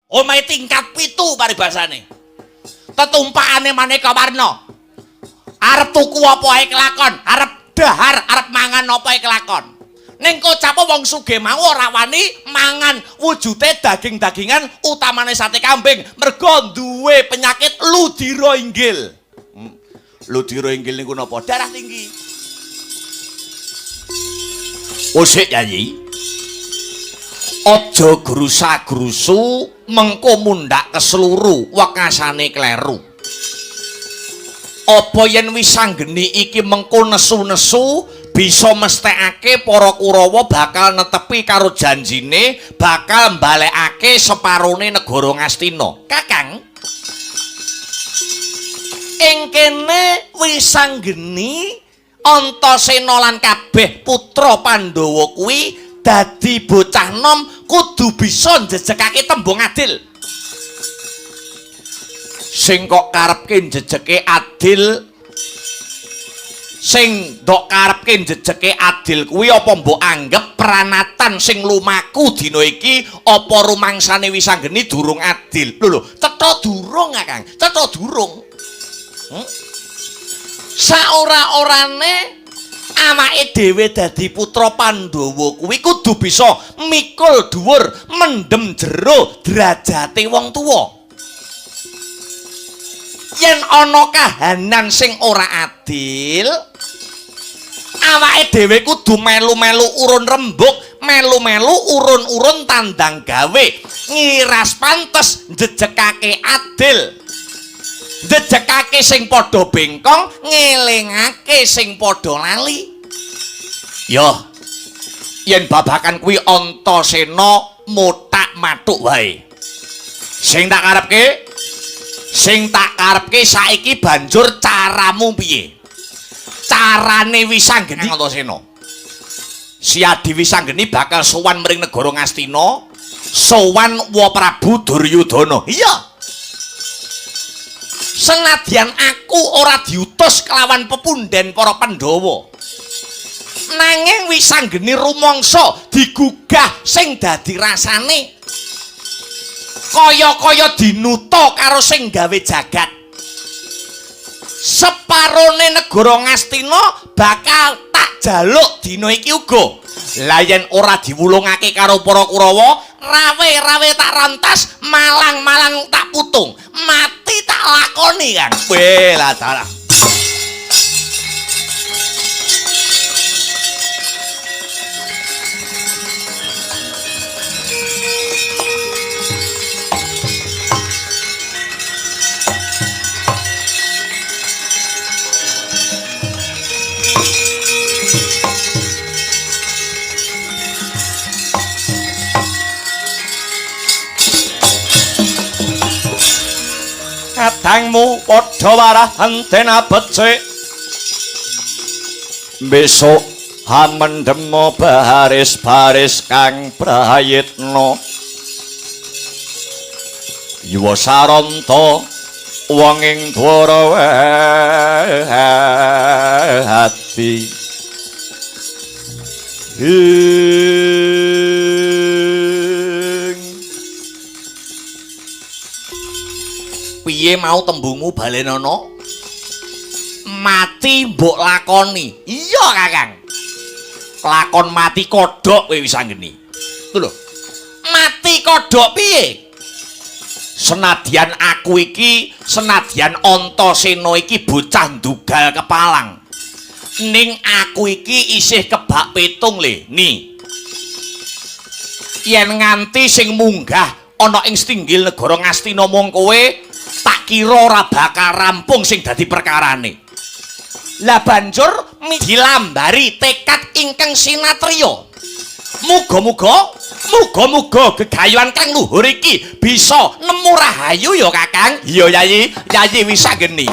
Omahe tingkat 7 paribasane. Tetumpakane maneka warna. Arep tuku apa ae kelakon, arep dahar, arep mangan apa ae kelakon. Ning kocap wong sugih mau ora wani mangan wujude daging-dagingan utamane sate kambing mergo duwe penyakit ludira inggil. Ludira inggil niku napa? Darah tinggi. Usik Yayi. Aja grusa-grusu mengko mundhak kesluru wekasane kleru. Apa yen Wisanggeni iki mengko nesu-nesu bisa mesthekake para Kurawa bakal netepi karo janjine bakal mbalekake separone negara Ngastina. Kakang, ing kene Wisanggeni Antasena lan kabeh putra Pandhawa kuwi dadi bocah nom kudu bisa njejekake tembung adil. Sing kok karepke njejeke adil, sing ndok karepke njejeke adil kuwi apa mbok anggep pranatan sing lumaku dina iki apa rumangsane Wisanggeni durung adil? Lho lho, cetha durung, Kakang, cetha durung. Saora-orane awake dhewe dadi putra Pandhawa kuwi kudu bisa mikul dhuwur, mendhem jero derajate wong tuwa. Yen ana kahanan sing ora adil, awake dhewe kudu melu-melu urun rembug, melu-melu urun-urun tandang gawe, ngiras pantes njejekake adil, njejekake sing padha bengkong, ngelingake sing padha lali. Yo, yen babakan kuwi Antasena motak matuk wae. Sing tak karepke, sing tak karepke saiki banjur caramu piye? Carane Wisanggeni Antasena. Siadi Wisanggeni bakal sowan mring negara Ngastina, sowan Wa Prabu Duryudana. Iya. Senadyan aku ora diutus kelawan pepunden para Pandhawa, nanging Wisanggeni rumangsa digugah sing dadi rasane kaya-kaya dinuta karo sing gawe jagat. Separone negara Ngastina bakal tak jaluk dina iki uga. Lah yen ora diwulungake karo para Kurawa, rawe-rawe tak rantas, malang-malang tak putung, mati tak lakoni, Kang. Weh, lah dalah. Kadangmu padha warah antena becik. Besok hamendemo baris-baris kang prayitna. Yuwa saranta wong ing Dwarawati. Piye mau tembungmu balenono? Mati mbok lakoni. Iya, Kakang. Lakon mati kodhok kowe Wisanggeni. Lho lho. Mati kodhok piye? Senadyan aku iki, senadyan Antasena iki bocah ndugal kepalang. Ning aku iki isih kebak pitung le. Ni. Yen nganti sing munggah ana ing setinggil negara Ngastina mung kowe, tak kira ora bakal rampung sing dadi perkarane. Lah banjur dilambari tekad ingkang sinatriya. Muga-muga, muga-muga gegayuhan kang luhur iki bisa nemu rahayu ya, Kakang. Iya, Yayi, Yayi Wisanggeni.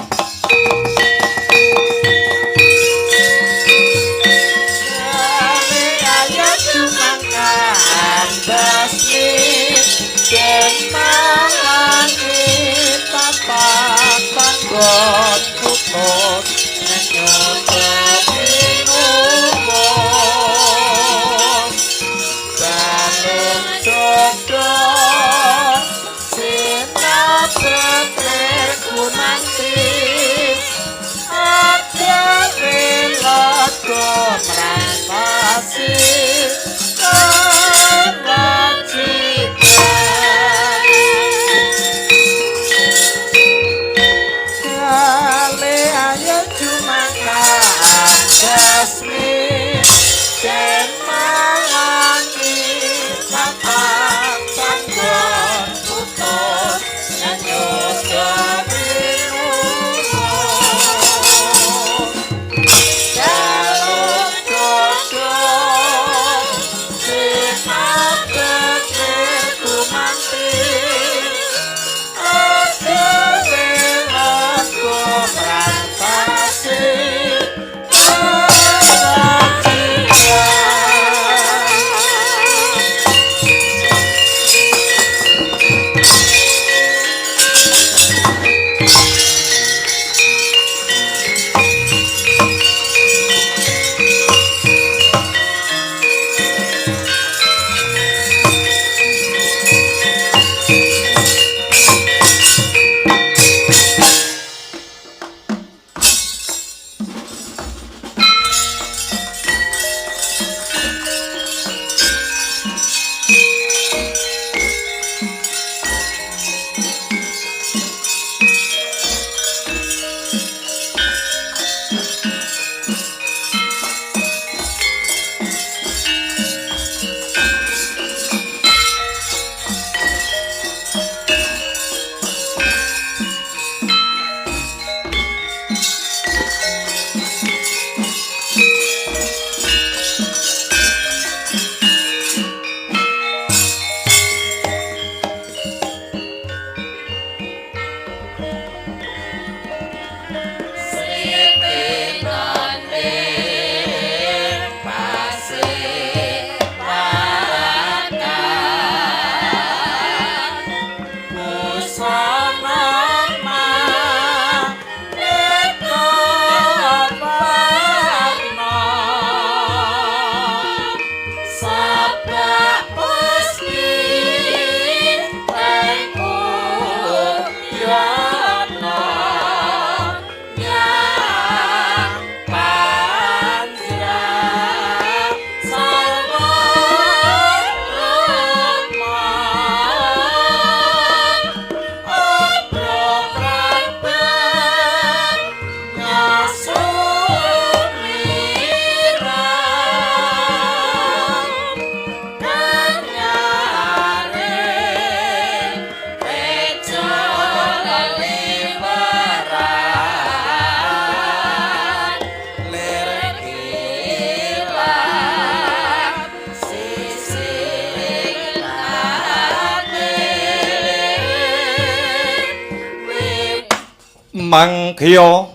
Mangkya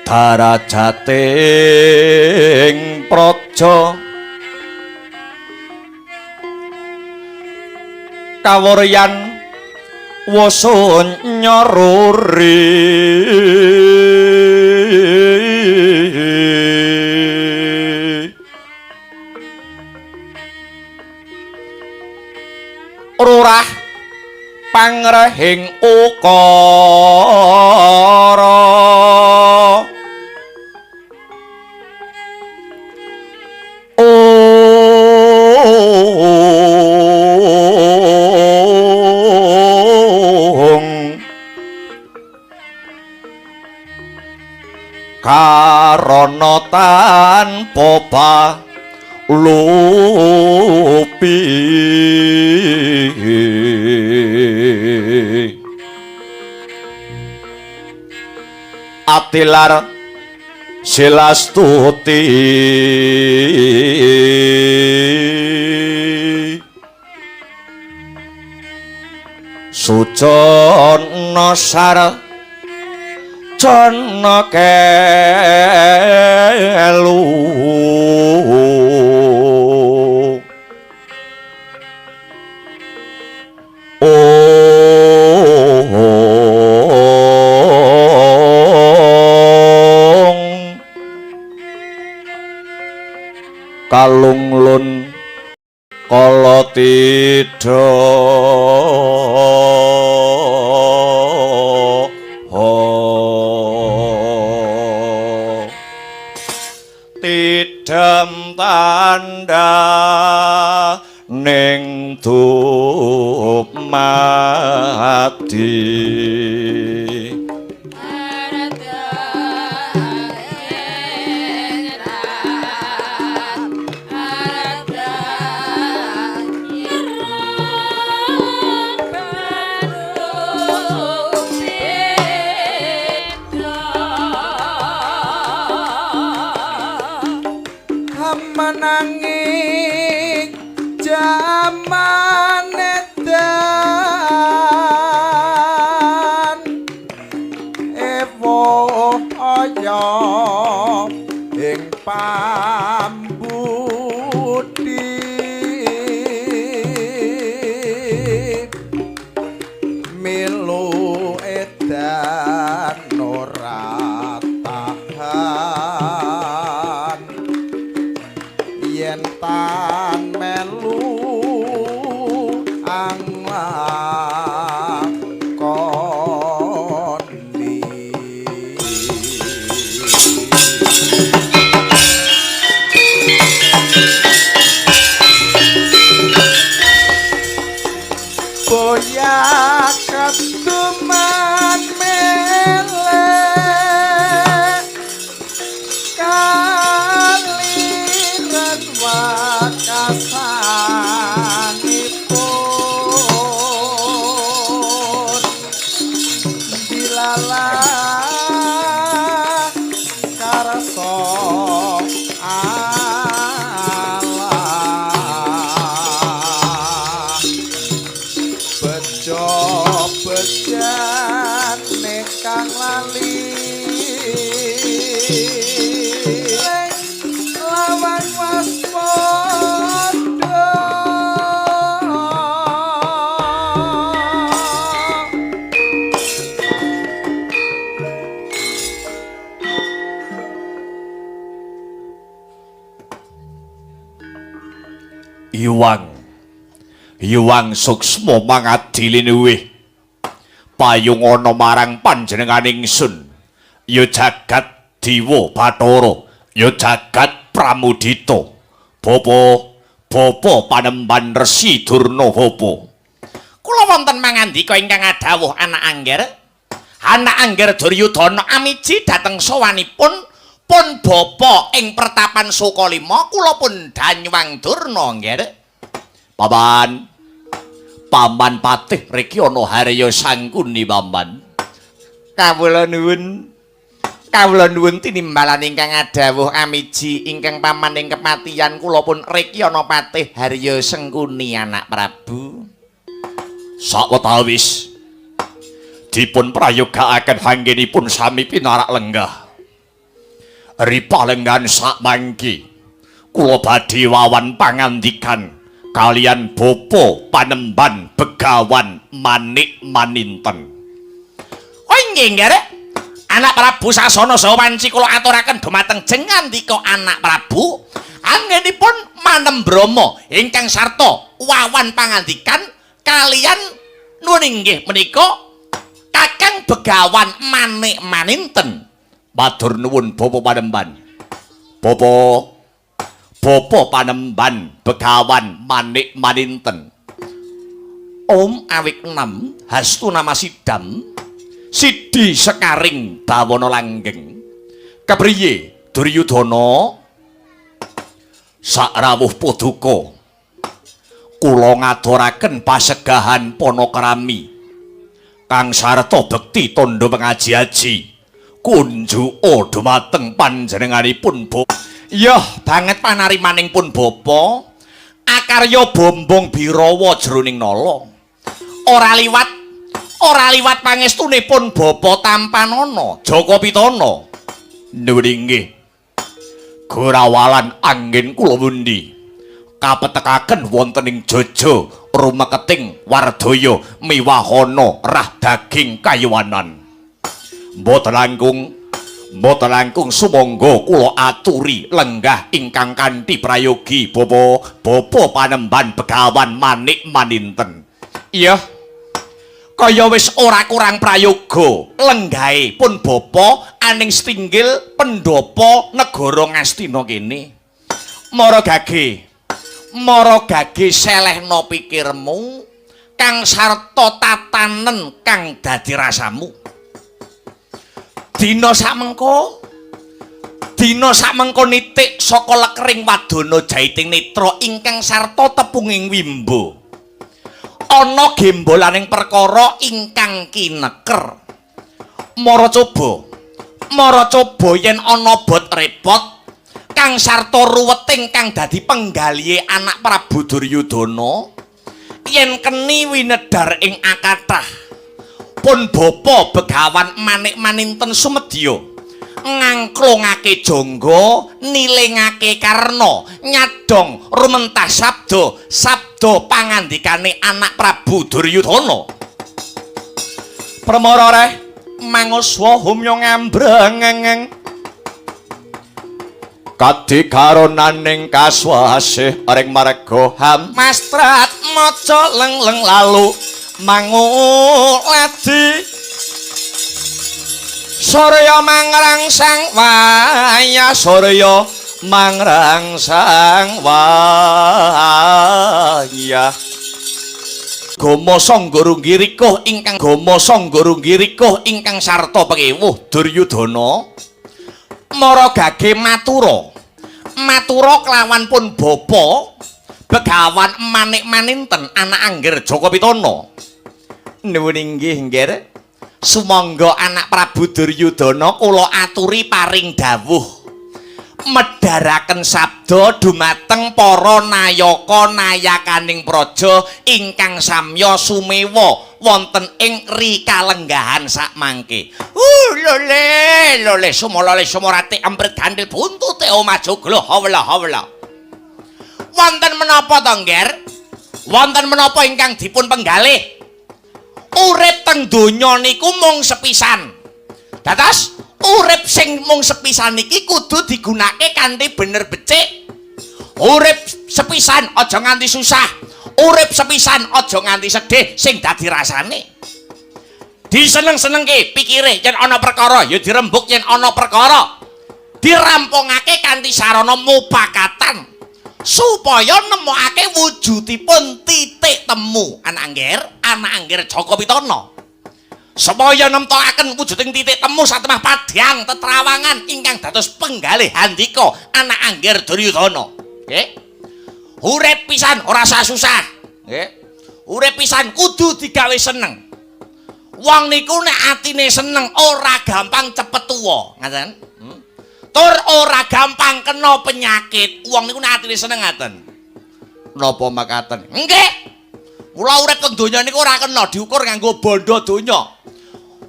darajating praja kawuryan wasunya ruri rurah pangrehing ukara ong karana tanpa lupi atilar silastuti sujana sarjana kelu ong kalunglun kala tidha tidem tanda ning dumadi. Menangi jaman edan ewo aya ing pambudi milu edan ora tahan yen tan melu anglakoni. Boya keduman melek kaliran wakasanipun dilalah karsa Allah bejo bejane kang lali lawan waspada. Iwang Iwang suksma mangadili luwih payung ana marang panjenengan ingsun ya jagat Dewa Bathara ya jagat Pramudita bapa bapa panemban Resi Durna bapa. Kula wonten mangandika ingkang adhawuh anak angger. Anak angger Duryudana amiji dhateng sowanipun pun bapa ing pertapan Sukalima kula pun danyuwang Durna ngger. Paman Paman Patih riki ana Harya Sangkuni Paman. Kawula nuwun. Kawula nuwun tinimbalan ingkang adhawuh amiji ingkang paman ing kepatihan kula pun riki ana Patih Harya Sengkuni anak Prabu. Sawetawis Dipun prayogaaken anggenipun sami pinarak lenggah. Ripalenggan sakmangke kula badhe wawan pangandikan kalian Bapa Panemban Begawan Manik Maninten. Oh inggih, Nggih. Anak Prabu Sasana saha wanci kula aturaken dumateng jengandika Anak Prabu anggenipun Manembrama ingkang sarta wawan pangandikan kalian nuwun inggih menika Kakang Begawan Manik Maninten. Matur nuwun Bapa Panemban. Bapa Bapa Panemban Begawan Manik Maninten. Om awik enam hastu nama sidam sidi sekaring bawana langgeng. Kepriye Duryudana? Sakrawuh paduka kula ngaturaken pasegahan panakrami kang sarta bekti tandha pengaji-aji kunjuka dumateng panjenenganipun Bapa. Yah, banget panarimaning pun Bapa. Akarya bombong birawa jroning nala. Ora liwat pangestunipun Bapa tampanana Jaka Pitana. Nuwun inggih. Gorawalan anggen kula wundi kapetekaken wonten ing jaja rumeketing wardaya miwahana rah daging kayuwanan. Mboten langkung sumangga kula aturi lenggah ingkang kanthi prayogi Bapa Bapa Panemban Begawan Manik Maninten. Iya. Kaya wis ora kurang prayoga lenggahe pun Bapa aning setinggil pendhapa negara Ngastina kene. Mara gage. Mara gage selehna pikirmu kang sarta tatanen kang dadi rasamu. Dina sakmengko nitik saka lekering wadana jaiting netra ingkang sarta tepunging wimbo. Ana gembolaning perkara ingkang kineker. Mara coba. Mara coba yen ana bot repot kang sarta ruweting kang dadi penggalihe anak Prabu Duryudana yen keni winedhar ing akathah pun Bapa Begawan Manik Maninten sumedya ngangklungake jangga nilingake karna nyadong rumentah sabda sabda pangandikane anak Prabu Duryudana. Permara reh manguswa humya ngambrengeng kadikaronaning kaswasih ring marga ham mastrat maca leng-leng lalu manguladi surya mangrangsang waya surya mangrangsang waya Gama sangga runggirikuh ingkang Gama sangga runggirikuh ingkang sarta pengewuh Duryudana. Mara gage matura matura kelawan pun Bapa Begawan Manik Maninten anak Angger Jaka Pitana. Nuwun inggih, Ngger. Sumangga anak Prabu Duryudana kula aturi paring dawuh medharaken sabda dumateng para nayaka nayakaning praja ingkang samya sumewa wonten ing rikalenggahan sakmangke. Lole lole sumolole sumorate emprit gandil buntute omah joglo hawla hawla. Wonten menapa to, Ngger? Wonten menapa ingkang dipun penggalih? Urip teng donya niku mung sepisan. Dados urip sing mung sepisan iki kudu digunakake kanthi bener becik. Urip sepisan aja nganti susah. Urip sepisan aja nganti sedih sing dadi rasane. Diseneng-senengke pikire yen ana perkara ya dirembuk yen ana perkara. Dirampungake kanthi sarana mupakatan supaya nemokake wujudipun titik temu anak Angger Jaka Pitana. Supaya nemtokaken wujuding titik temu satemah padhang tetrawangan ingkang dados penggalih handika anak Angger Duryudana. Nggih. Urip pisan ora usah susah. Nggih. Urip pisan kudu digawe seneng. Wong niku nek atine seneng ora gampang cepet tuwa, ngaten. Tur ora gampang kena penyakit. Wong niku nek atine seneng ngaten. Napa makaten? Nggih. Mula urip teng donya niku ora kena diukur nganggo bondo donya.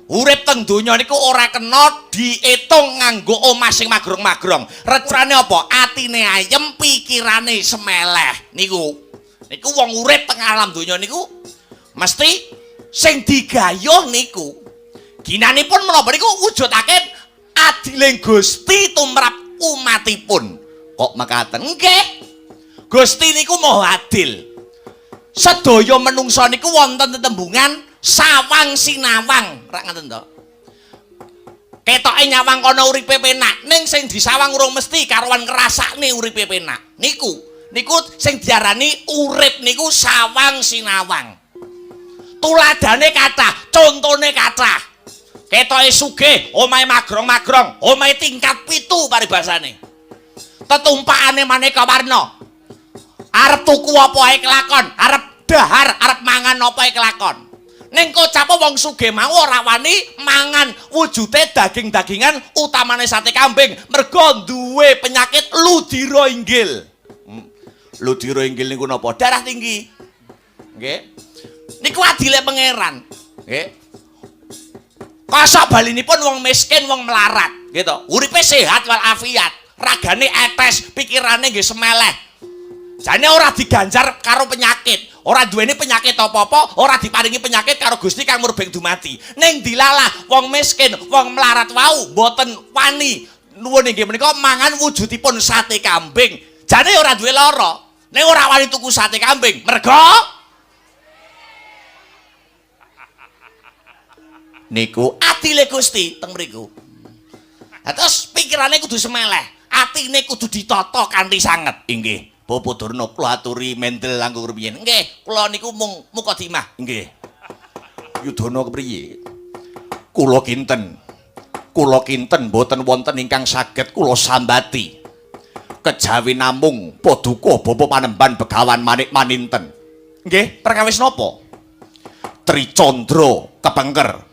Urip teng donya niku ora kena diitung nganggo omah sing magrong-magrong. Recane apa? Atine ayem, pikirane semeleh. Niku. Niku wong urip teng alam donya niku mesti sing digayuh niku. Ginanipun menapa niku wujudake adiling Gusti tumrap umatipun. Kok mekaten? Nggih. Gusti niku maha adil. Sedaya menungsa niku wonten tetembungan sawang sinawang, rak ngoten to. Ketoke nyawang kono uripe penak, ning sing disawang urung mesti karuan ngrasakne uripe penak. Niku, niku sing diarani urip niku sawang sinawang. Tuladane kathah, contone kathah. Ketoke sugih, omahe magrong-magrong, omahe tingkat 7 paribasane. Tetumpakane maneka warna. Arep tuku apa ae kelakon, arep dahar, arep mangan apa ae kelakon. Ning kocap wong sugih mau ora wani mangan wujude daging-dagingan utamane sate kambing, mergo duwe penyakit ludira inggil. Ludira inggil niku napa? Darah tinggi. Nggih. Niku adile pangeran. Nggih. Kosok balinipun wong miskin, wong melarat, gitu. Uripe sehat walafiat, ragane etes, pikirane nggih semeleh. Jane ora diganjar karo penyakit, ora duweni penyakit apa-apa, ora diparingi penyakit karo Gusti kang murbeng dumadi. Ning dilalah wong miskin, wong melarat wau mboten wani nuwun inggih menika mangan wujudipun sate kambing. Jane ora duwe lara, ning ora wani tuku sate kambing. Mergo niku adile Gusti teng mriku. Lah terus pikirane kudu semeleh, atine kudu ditata kanthi sanget. Inggih. Bapak Durna kula aturi mendel langkung rumiyin. Nggih, kula niku mung mukadimah. Nggih. Yudana kepriye? Kula kinten. Kula kinten mboten wonten ingkang saged kula sambati. Kejawi namung paduka Bapak Panembahan Begawan Manik Maninten. Nggih, perkawis napa? Tricandra kepengker.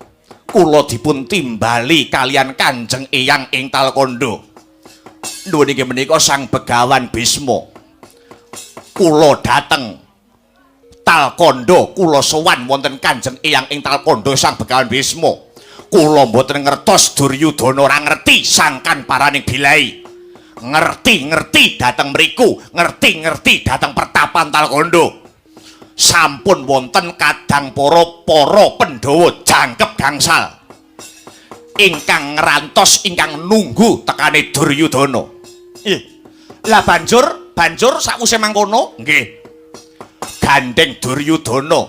Kula dipun timbali kalian Kanjeng Eyang ing Talkandha. Nuwun inggih menika Sang Begawan Bisma. Kula dateng Talkandha, kula sowan wonten Kanjeng Eyang ing Talkandha Sang Begawan Bisma. Kula mboten ngertos Duryudana ora ngerti sangkan paraning bilai. Ngerti-ngerti dateng mriku, ngerti-ngerti dateng pertapan Talkandha. Sampun wonten kadang para Pandhawa jangkep gangsal ingkang ngrantos ingkang nunggu tekane Duryudana. Ih. Lah banjur sakwise mangkono nggih gandeng Duryudana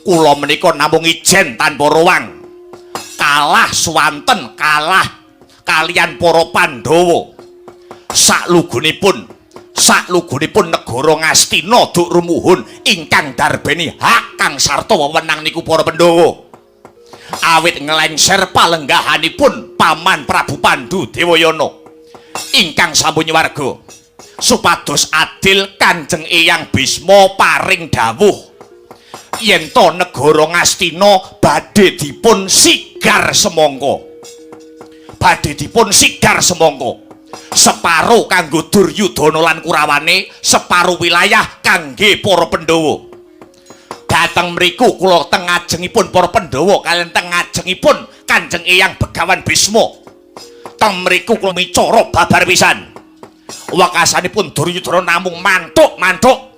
kula menika namung ijen tanpa ruang kalah swanten kalah kalian para Pandhawa. Saklugunipun negara Ngastina duk rumuhun ingkang darbeni hak kang sarta wewenang niku para Pandhawa. Awit nglengser palenggahanipun Paman Prabu Pandu Dewayana ingkang sampun nyuwarga supados adil Kanjeng Eyang Bisma paring dawuh yen to negara Ngastina badhe dipun sigar semangka. Badhe dipun sigar semangka. Separo kanggo Duryudana lan Kurawane, separo wilayah kangge para Pandhawa. Dateng mriku kula teng ngajengipun para Pandhawa kaliyan teng ngajengipun Kanjeng Eyang Begawan Bisma. Teng mriku kula micara babar pisan. Wekasanipun Duryudana namung mantuk-mantuk,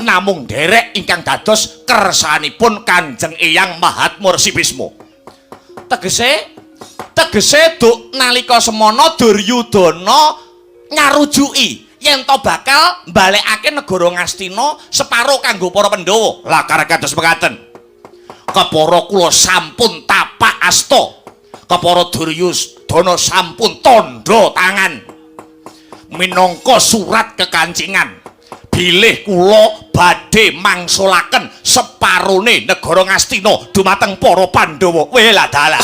namung nderek ingkang dados kersanipun Kanjeng Eyang Mahatma Resi Bisma. Tegese duk nalika semana Duryudana nyarujuki yen to bakal mbalekake negara Ngastina separo kanggo para Pandhawa. Lah karek kados mekaten. Kepara kula sampun tapak asta. Kepara Duryudana sampun tandha tangan. Minangka surat kekancingan bilih kula badhe mangsulaken separone negara Ngastina dumateng para Pandhawa. Weh lah dalah.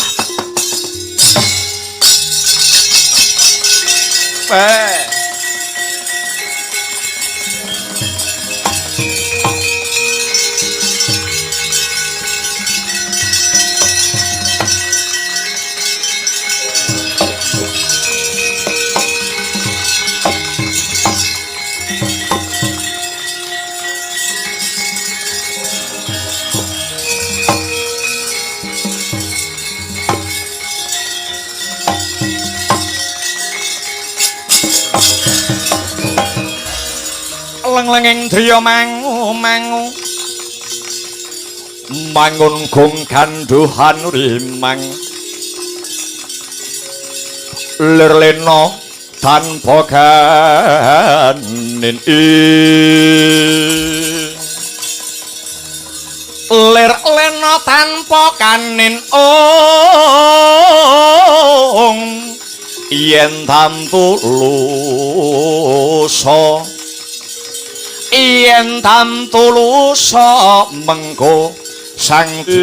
Leng-lenging driya mangu-mangu mangun gong ganduhan rimang lir lena tanpa ganin lir lena tanpa kanin ong yen tantu lusa yen tantu lusa mengko sang ding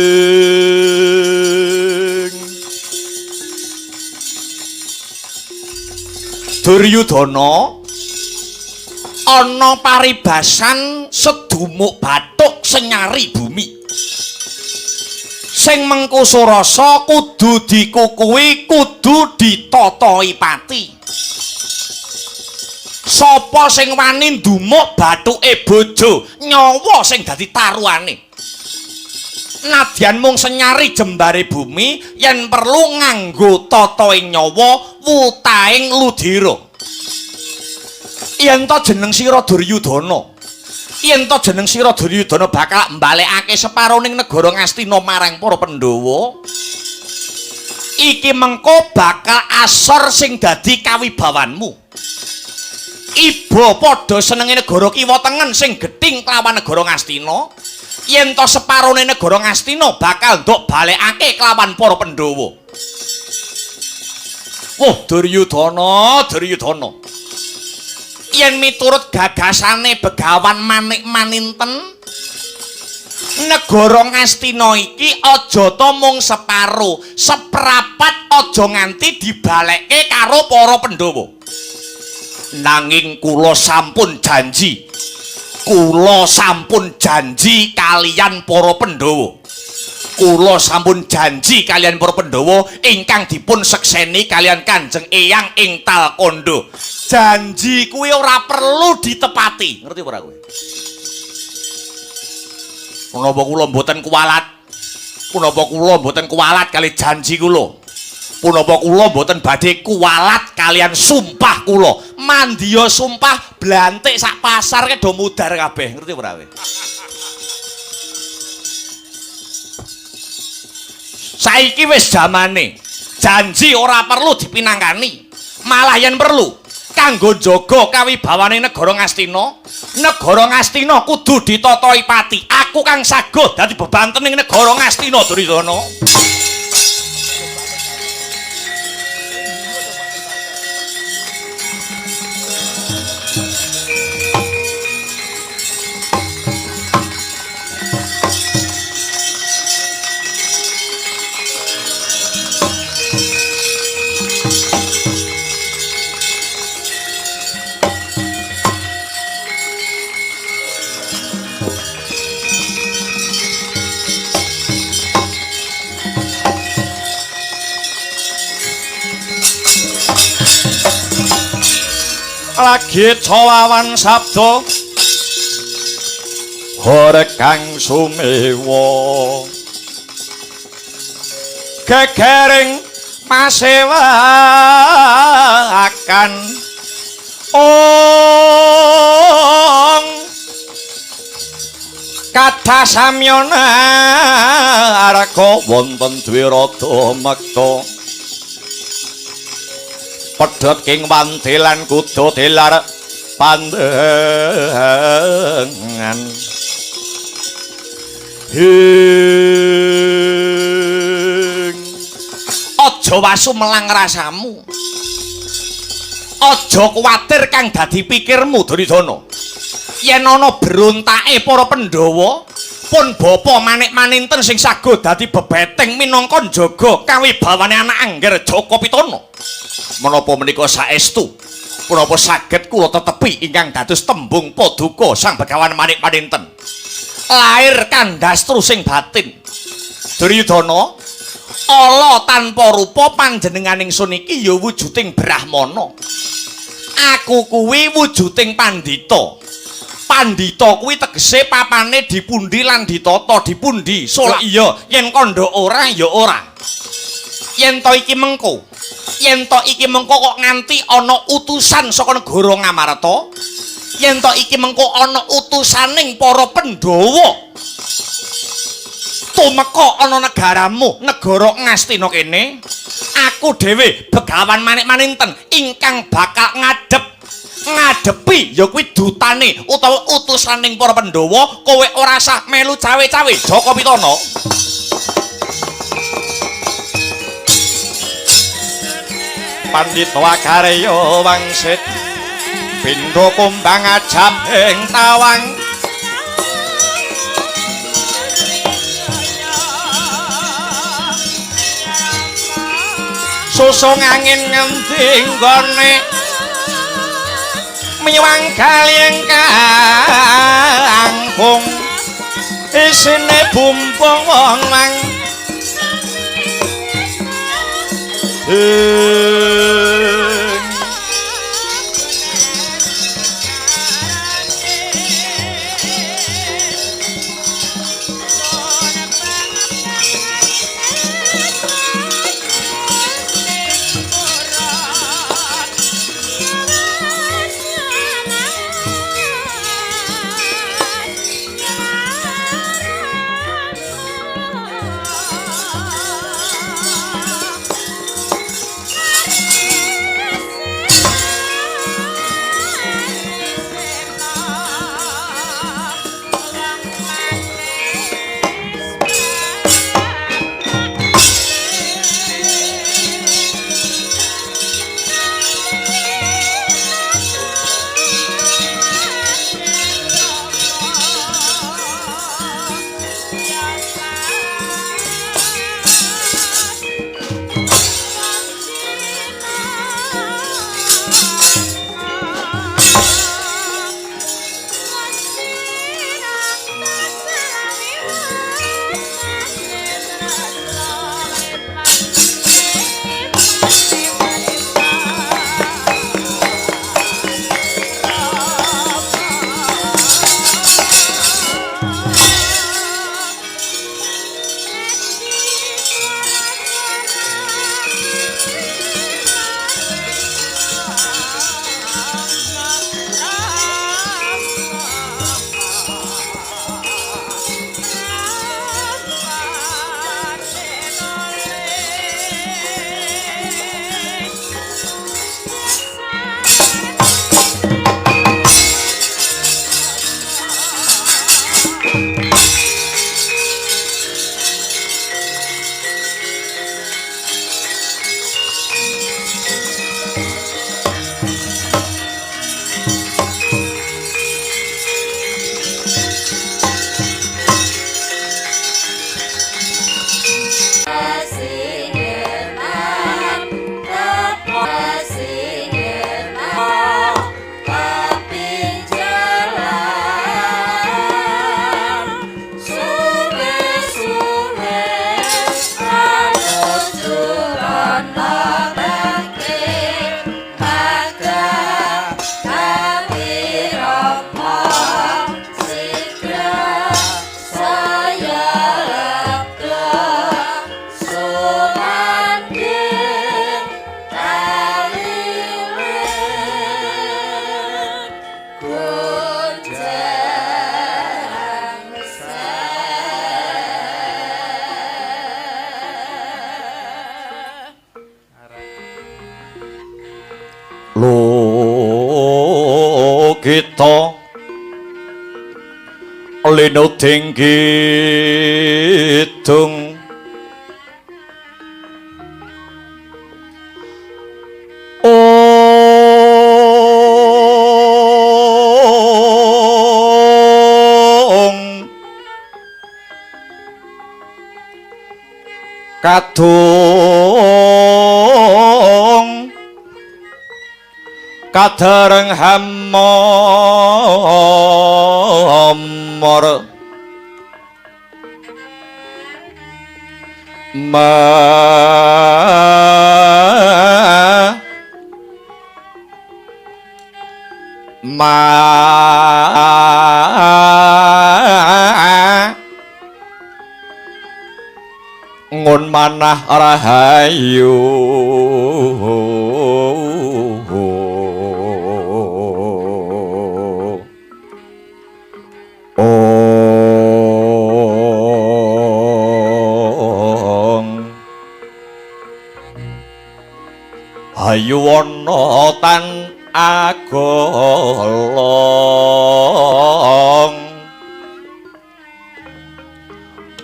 Duryudana ana paribasan sedumuk bathuk senyari bumi sing mengko surasa kudu dikukuhi kudu ditatahi pati. Sapa sing wani ndumuk bathuke bojo nyawa sing dadi taruhane. Nadyan mung senyari jembare bumi yen perlu nganggo tataing nyawa wutaing ludira. Yen to jeneng sira Duryudana, yen to jeneng sira Duryudana bakal mbalekake separoning negara Ngastina marang para Pandhawa, iki mengko bakal asor sing dadi kawibawanmu. Iba padha senenge negara kiwa tengen sing gething kelawan negara Ngastina. Yen to separone negara Ngastina bakal ndok balekake kelawan para Pandhawa. Wah, Duryudana, Duryudana. Yen miturut gagasane Begawan Manik Maninten, negara Ngastina iki aja ta mung separo, seprapat aja nganti dibalekke karo para Pandhawa. Nanging kula sampun janji. Kula sampun janji kaliyan para Pandhawa. Kula sampun janji kaliyan para Pandhawa ingkang dipun sekseni kaliyan Kanjeng Eyang ing Talkondo. Janji kuwi ora perlu ditepati. Ngerti ora kowe? Punapa kula mboten kuwalat? Punapa kula mboten kuwalat kali janji kula? Punapa kula mboten badhe kuwalat kaliyan sumpah kula? Mandya sumpah blantik sak pasar ke do mudar kabeh. Ngerti ora kowe? Saiki wis jamane janji ora perlu dipinangkani, malah yen perlu kanggo njaga kawibawane negara Ngastina. Negara Ngastina kudu ditatahi pati. Aku kang saguh dadi bebantening negara Ngastina, Duryudana. Lagi cawawan sabda hore kang sumewa gegering masewakan ong kathah samyana arka wonten Dwirada mekta pedhot king wanti lan kuda tilar pandengan. Hing aja wasu melang rasamu, aja kuwatir kang dadi pikirmu Duryudana. Yen ana berontake para Pandhawa pun bapa Manik Maninten sing saguh dadi bebeteng minangka njaga kawibawane anak angger Jaka Pitana. Menapa menika saestu punapa saged kula tetepi ingkang dados tembung paduka Sang Begawan Manik Maninten. Lair kandhastru sing batin. Duryudana, ala tanpa rupa panjenenganing sun iki ya wujuding brahmana. Aku kuwi wujuding pandhita. Pandhita kuwi tegese papane dipundi lan ditata dipundi. Sola iya, yen kandha ora ya ora. Yen to iki mengko, yen to iki mengko kok nganti ana utusan saka negara Ngamarta, Yen to iki mengko ana utusaning para Pandhawa tumeka ana negaramu, negara Ngastina kene, aku dhewe Begawan Manik Maninten ingkang bakal ngadepi ya kuwi dutane utawa utusaning para Pandhawa. Kowe ora sah melu cawe-cawe Jaka Pitana. Pandhita Akarya wangsit pindha kumbang ajab ing tawang. Susung angin ngendi nggone miwang kali kangkung isine bumbung wong mang. Kita linuding kidung ong kadung kadareng hamor ma ma ngun manah rahayu. Hayuwana tan agolong.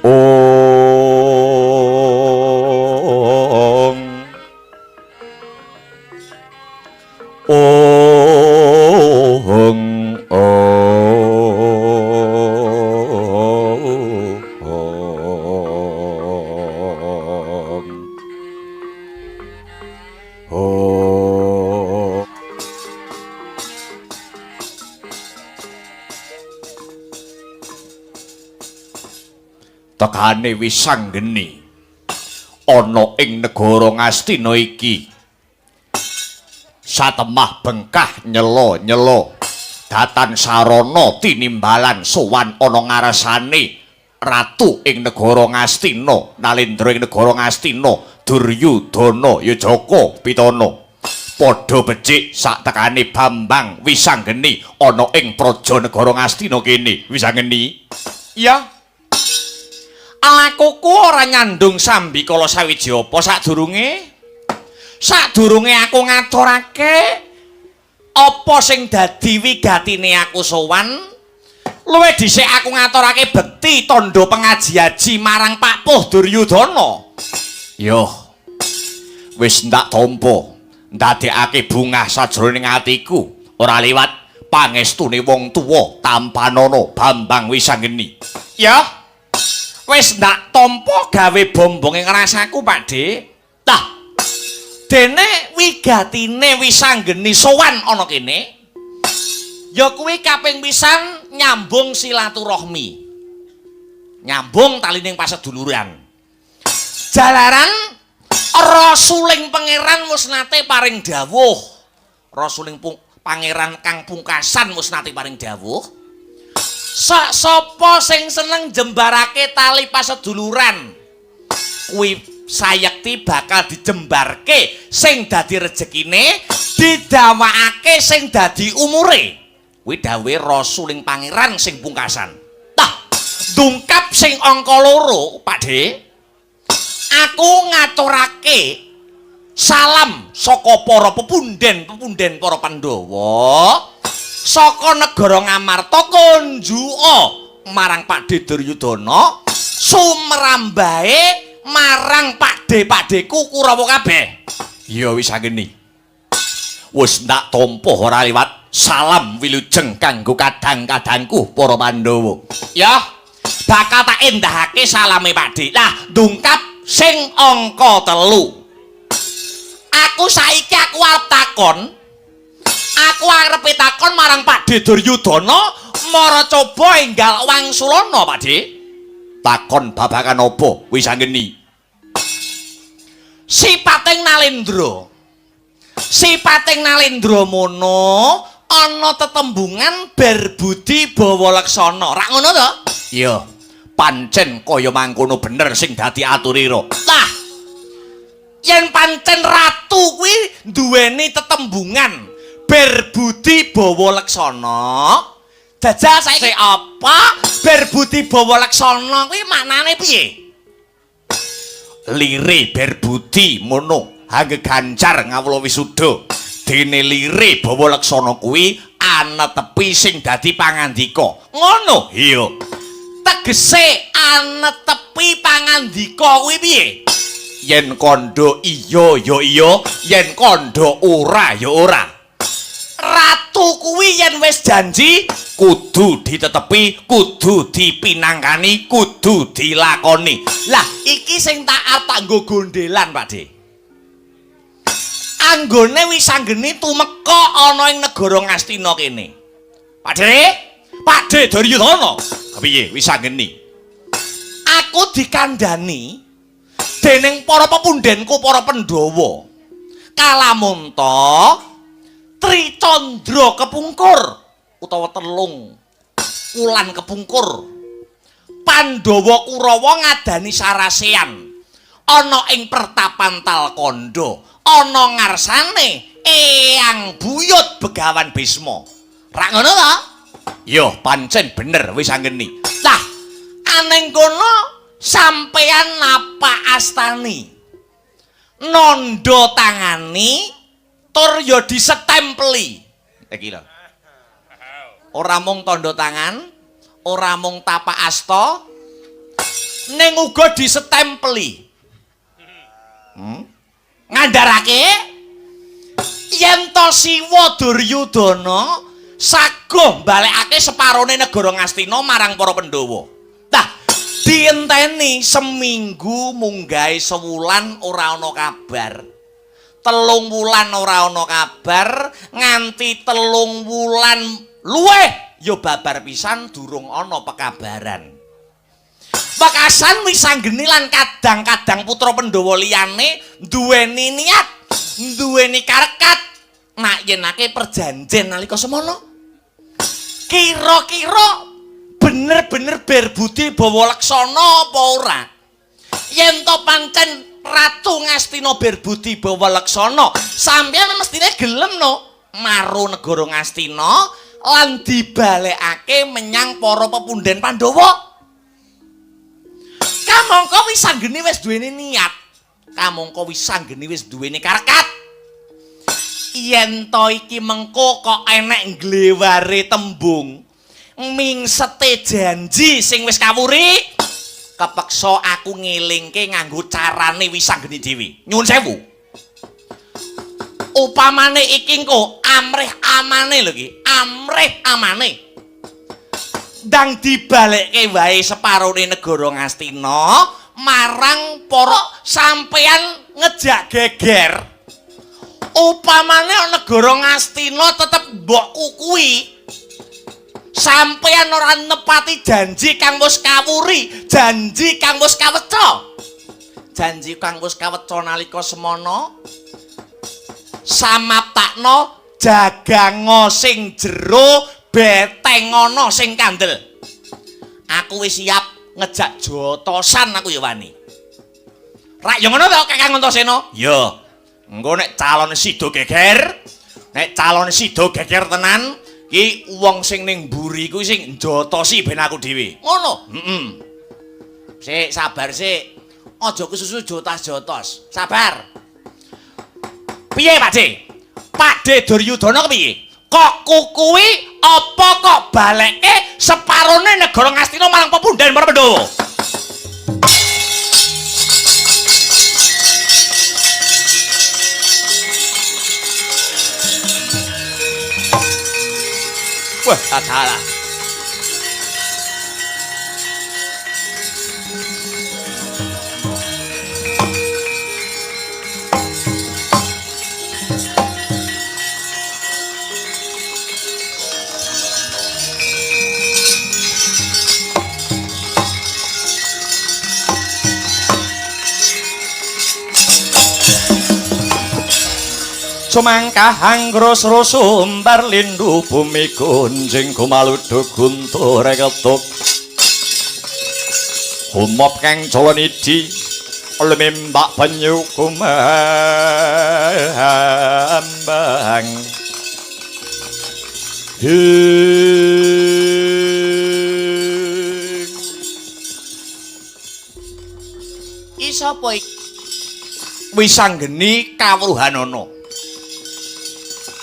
Ong Ong Ong Oh. Tekane Wisanggeni ana ing negara Ngastina iki satemah bengkah nyela-nyela datan sarana tinimbalan sowan ana ngarsane ratu ing negara Ngastina, Nalendra ing negara Ngastina, Duryudana Yajaka Pitana. Padha becik sak tekane Bambang Wisanggeni ana ing praja negara Ngastina kene. Wisanggeni. Iya. Lakuku ora nyandung sambikala sawiji apa sadurunge? Sadurunge aku ngaturake apa sing dadi wigatine aku sowan, luwih dhisik aku ngaturake bekti tandha pengaji-aji marang Pak Puh Duryudana. Yo. Wis ndak tampa ndadekake bungah sajroning atiku, ora liwat pangestune wong tuwa tampanana Bambang Wisanggeni. Ya. Wis ndak tampa gawe bombonge ngrasaku, Pak Dik. Tah. Dene wigatine Wisanggeni sowan ana kene ya kuwi kaping pisan nyambung silaturahmi. Nyambung talining paseduluran. Jalaran Rasuling Pangeran wis nate paring dawuh. Rasuling Pangeran kang pungkasan wis nate paring dawuh. Sak sapa sing seneng jembarake tali paseduluran kuwi sayekti bakal dijembarke sing dadi rejekine, didawakake sing dadi umure. Kuwi dawuhe Rasuling Pangeran sing pungkasan. Tah, dungkap sing angka 2, Pak De. Aku ngaturake salam saka para pepunden-pepunden para Pandhawa saka negara Ngamarta kunjuka marang Pak De Duryudana, sumrambahe marang Pak De Pakdeku Kurawa kabeh. Ya Wisanggeni. Wis ndak tampa ora liwat salam wilujeng kanggo kadang-kadangku para Pandhawa. Ya, bakal tak endahake salame Pak De. Lah, ndungkap sing angka 3. Aku saiki aku arep takon. Aku arepe takon marang Pak De Duryudana, mara coba enggal wangsulana, Pak De. Takon babagan apa, Wisanggeni? Sipating Nalendra. Sipating Nalendra mono ana tetembungan berbudi bawa laksana. Rak ngono to? Iya. Pancen kaya mangkono bener sing dadi aturira. Lah, yen pancen ratu kuwi duweni tetembungan berbudi bawa laksana, jajal saiki apa berbudi bawa laksana kuwi maknane piye? Lire berbudi mono hangge gancar ngawula wisuda. Dene lire bawa laksana kuwi anetepi sing dadi pangandika. Ngono? Iya. Tegese anetepi pangandika kuwi piye? Yen kandha iya ya iya, yen kandha ora ya ora. Ratu kuwi yen wis janji kudu ditetepi, kudu dipinangkani, kudu dilakoni. Lah iki sing tak arep tak nggo gondelan, Pak De. Anggone Wisanggeni tumeka ana ing negara Ngastina kene. Pak De, Pak De Duryudana. Kepiye Wisanggeni? Aku dikandhani dening para pepundenku para Pandhawa. Kalamunta Tricandra kepungkur utawa telung wulan kepungkur, Pandhawa Kurawa ngadani sarasean ana ing pertapan Talkandha, ana ngarsane Eyang Buyut Begawan Bisma. Rak ngono ta? Ya, pancen bener Wisanggeni. Lah, aneng kono sampeyan napak astani, nandha tangani Tur ya disetempeli. Iki lho. Ora mung tandha tangan, ora mung tapak asta, ning uga disetempeli. Ngandharake yen to Siwa Duryudana saguh mbalekake separone negara Ngastina marang para Pandhawa. Tah, dienteni seminggu munggahe sewulan ora ana kabar. 3 wulan ora ana kabar, nganti 3 wulan luwih ya babar pisan durung ana pekabaran. Wekasan Wisanggeni lan kadang-kadang putra Pandhawa liyane duweni niat, duweni karekat nak yenake perjanjen nalika semono. Kira-kira bener-bener berbudi bawa laksana apa ora? Yen to pancen Ratu Ngastina berbudi bawa laksana, sampeyan mestine gelem no maru negara Ngastina lan dibalekake menyang para pepunden Pandhawa. Kamangka Wisanggeni wis duweni niat, kamangka Wisanggeni wis duweni karekat. Yen to iki mengko kok enek ngleware tembung mingsete janji sing wis kawuri, kepeksa aku ngelingke nganggo carane Wisanggeni dhewe. Nyuwun sewu. Upamane iki engko amrih amane lho iki, amrih amane. Ndang dibalekke wae separone negara Ngastina marang para sampeyan ngejak geger. Upamane negara Ngastina tetep mbok kukui, sampeyan ora nepati janji kang wis kawuri, janji kang wis kaweca. Janji kang wis kaweca nalika semono samaptakno jagango sing jero, betengono sing kandel. Aku wis siap ngejak jotosan aku ya wani. Rak ya ngono to Kakang Antasena? Ya. Engko nek calon sida geger, nek calon sida geger tenan, ki wong sing ning mburi kuwi sing njotosi ben aku dhewe. Ngono. Heeh. Sik sabar sik. Aja kesusu jotas-jotos. Sabar. Piye Pak De? Pak De Duryudana kepiye? Kok kukuwi apa kok balekke separone negara Ngastina marang pepunden para Pandhawa? Wah, salah. Sumangkah anggrus sumbar lindu bumi gunjing gumaluduk guntur ketuk humop kang jawa nidi lumimbak banyu kumambang hing. Iki sapa iki? Wisanggeni kawruhanana.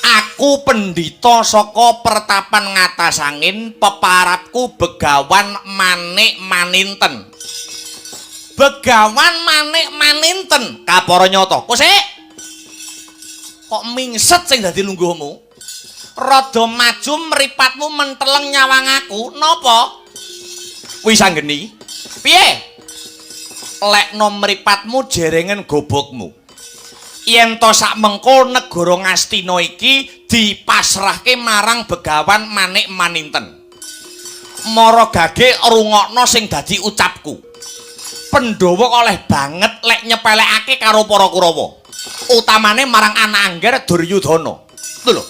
Aku pendhita saka pertapan Ngatasangin, peparapku Begawan Manik Maninten. Begawan Manik Maninten kapara nyata. Kok sik? Kok mingset sing dadi lungguhmu? Rada maju mripatmu menteleng nyawang aku, napa? Wisanggeni, piye? Lekno mripatmu jerengen gobokmu. Yen to sak mengko negara Ngastina iki dipasrahke marang Begawan Manik Maninten. Mara gage rungokno sing dadi ucapku. Pandhawa oleh banget lek nyepelekake karo para Kurawa. Utamane marang anak angger Duryudana. Lho.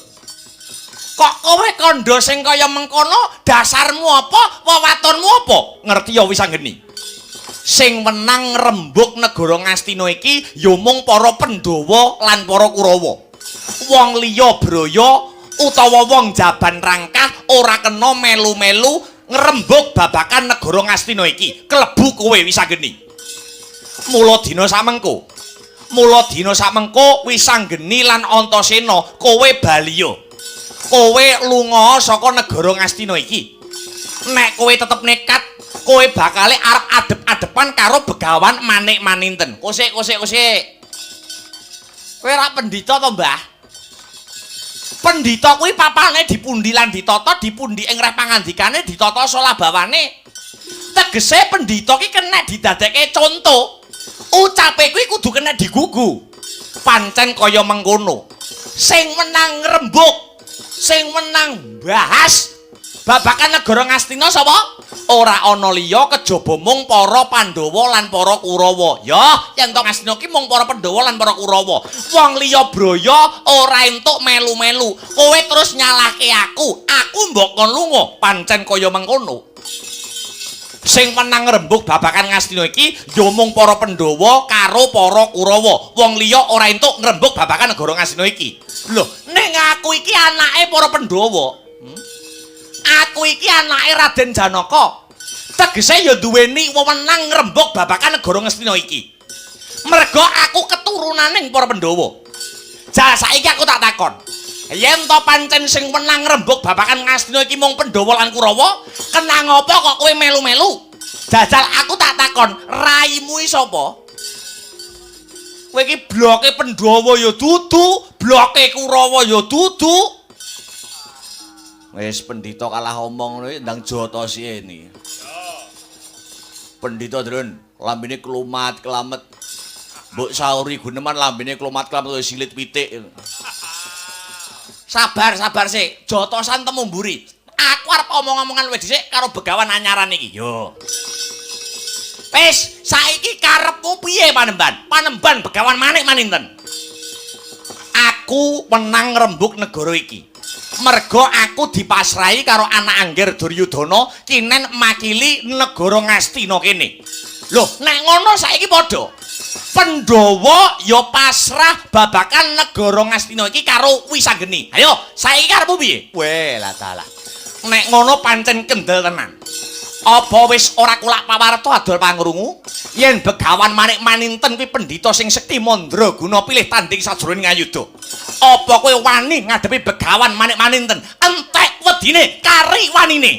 Kok kowe kandha sing kaya mengkono, dasarmu apa, wewatonmu apa? Ngerti ya Wisanggeni. Sing wenang ngrembug negara Ngastina iki ya mung para Pandhawa lan para Kurawa. Wong liya braya utawa wong jaban rangkah ora kena melu-melu ngrembug babakan negara Ngastina iki. Klebu kowe Wisanggeni. Mula dina samengko, Mula dina sakmengko Wisanggeni lan Antasena kowe baliya. Kowe lunga saka negara Ngastina iki. Nek kowe tetep nekat, kowe bakale arep adep-adepan karo Begawan Manik Maninten. Kosik kosik kosik. Kowe ora pendhita to, Mbah? Pendhita kuwi papane dipundi lan ditata, dipundi ing reh pangandikane, ditata solabawane. Tegese pendhita ki kena didadekke conto. Ucape kuwi kudu kena digugu. Pancen kaya mengkono. Sing menang ngrembug, sing menang bahas babakan negara Ngastina sapa? Ora ana liya kejaba mung para Pandhawa lan para Kurawa. Ya, yen to Ngastina ki mung para Pandhawa lan para Kurawa. Wong liya braya ora entuk melu-melu. Kowe terus nyalahke aku, aku mbok kon lunga. Pancen kaya mengkono. Sing menang rembug babakan Ngastina iki ya mung para Pandhawa karo para Kurawa. Wong liya ora entuk ngrembug babakan negara Ngastina iki. Lho, ning aku iki anake para Pandhawa. Aku iki anake Raden Janaka. Tegese ya duweni wewenang ngrembug babakan negara Ngastina iki. Merga aku keturunaning para Pandhawa. Jal saiki aku tak takon. Yen to pancen sing menang ngrembug babakan Ngastina iki mung Pandhawa lan Kurawa, kenang apa kok kowe melu-melu? Jajal aku tak takon, raimu iki sapa? Kowe iki bloke Pandhawa ya dudu, bloke Kurawa ya dudu. Wis pendhita kalah omong ngono ndang jotosi ini. Pendhita drun, lambene klumat kelamet. Mbok sauri guneman lambene klumat kelamet silit pitik. Sabar, sabar sik. Jotosan temu mburi. Aku arep omong-omongan luwih dhisik karo begawan anyaran iki. Yo. Wis, saiki karepmu piye Panemban? Panemban Begawan Manik Maninten. Aku menang rembug negara iki. Merga aku dipasrahi karo anak Angger Duryudana kinen makili negara Ngastina kene. Lho, nek ngono saiki padha. Pandhawa ya pasrah babakan negara Ngastina iki karo Wisanggeni. Ayo, saiki karepmu piye? Weh, lah dalah. Nek ngono pancen kendel tenan. Apa wis ora kulak pawarta adol pangrungu? Yen Begawan Manik Maninten kuwi pendhita sing sekti mandraguna pilih tanding sajroning ngayuda. Apa kowe wani ngadepi Begawan Manik Maninten? Entek wedine kari wanine.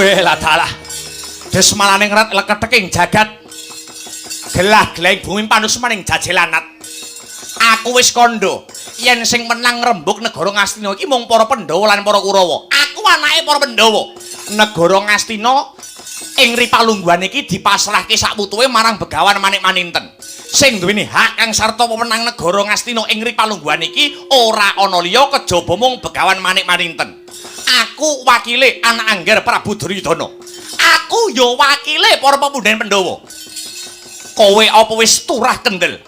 Weh lah dalah. Desmalane ngret leketeking jagat. Gelah-gelahing bumi panusmaning jajelanat. Aku wis kandha yen sing menang rembug negara Ngastina iki mung para Pandhawa lan para Kurawa. Aku anake para Pandhawa. Negara Ngastina ing ripalungguhan iki dipasrahke sakwutuhe marang Begawan Manik Maninten. Sing duweni hak kang sarta wewenang negara Ngastina ing ripalungguhan iki ora ana liya kejaba mung Begawan Manik Maninten. Aku wakile anak Angger Prabu Duryudana. Aku ya wakile para pepundhen Pandhawa. Kowe apa wis turah kendel?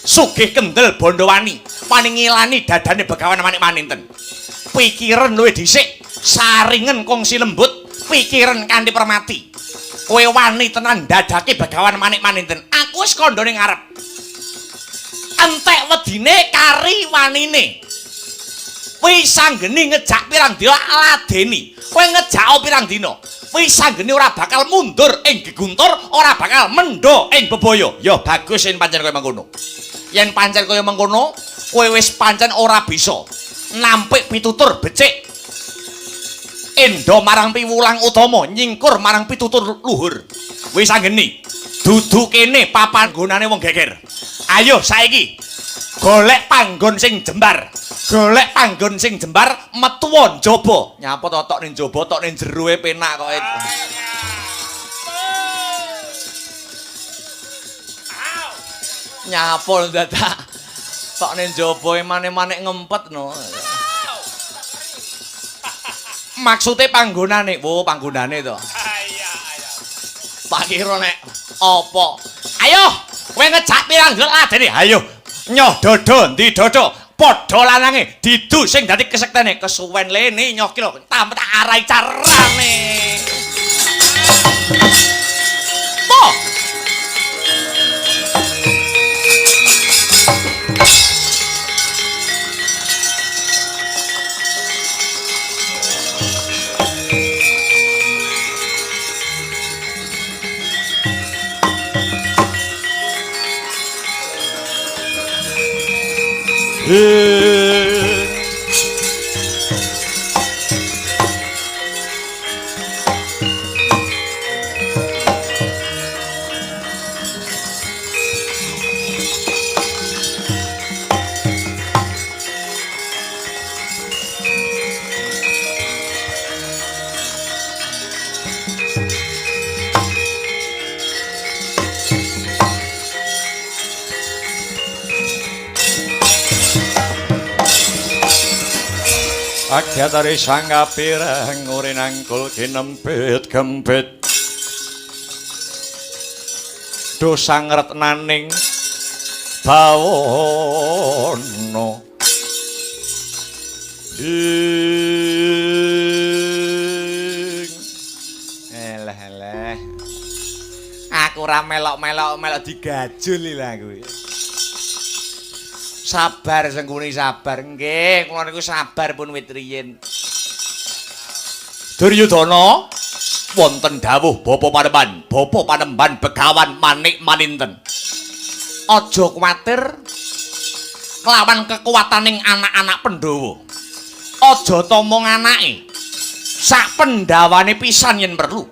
Sugih kendel Bandhawani, wani ngilani dadane Begawan Manik Maninten. Pikiran luwih dhisik, saringen kongsi lembut, pikiran kanthi permati. Kowe wani tenan dadake Begawan Manik Maninten. Aku wis kandhane ngarep. Entek wedine kari wanine. Wisanggeni ngejak pirang dina ladeni. Kowe ngejak pirang dina. Wisanggeni ora bakal mundur ing geguntur, ora bakal mendho ing bebaya. Ya bagus yen pancen kaya mengkono. Yen pancen kaya mengkono, kowe wis pancen ora bisa nampik pitutur becik. Endo marang piwulang utama, nyingkur marang pitutur luhur. Wisanggeni, dudu kene papanggonane wong geger. Ayo saiki golek panggon sing jembar. Golek panggon sing jembar metuwa njaba. Nyapa to tok ning njaba tok ning jeroe penak kok. Nyapa dadak tok ning njaba emane-mane ngempet no. Maksude panggonane. Wo, panggonane to. Tak kira nek apa. Ayo, kowe ngejak pirang dina ladene. Ayo, nyoh dodo, ndi dodo? Padha lanange didu sing dadi kesektene kesuwen lene nyoh ki lho, tak arai carane. Po. Agyatare sang kapireng ure nangkul kinempit gempit. Dosa ngretnaning bawana. Ing Eleh eleh. Aku ora melok-melok melok digajul lha aku. Sabar Sengkuni sabar. Nggih, kula niku sabar pun wit riyin. Duryudana wonten dawuh Bapa Panembahan, Bapa Panembahan Begawan Manik Maninten. Aja kuwatir kelawan kekuwataning anak-anak Pandhawa. Aja tomong anake. Sak pendhawane pisan yen perlu.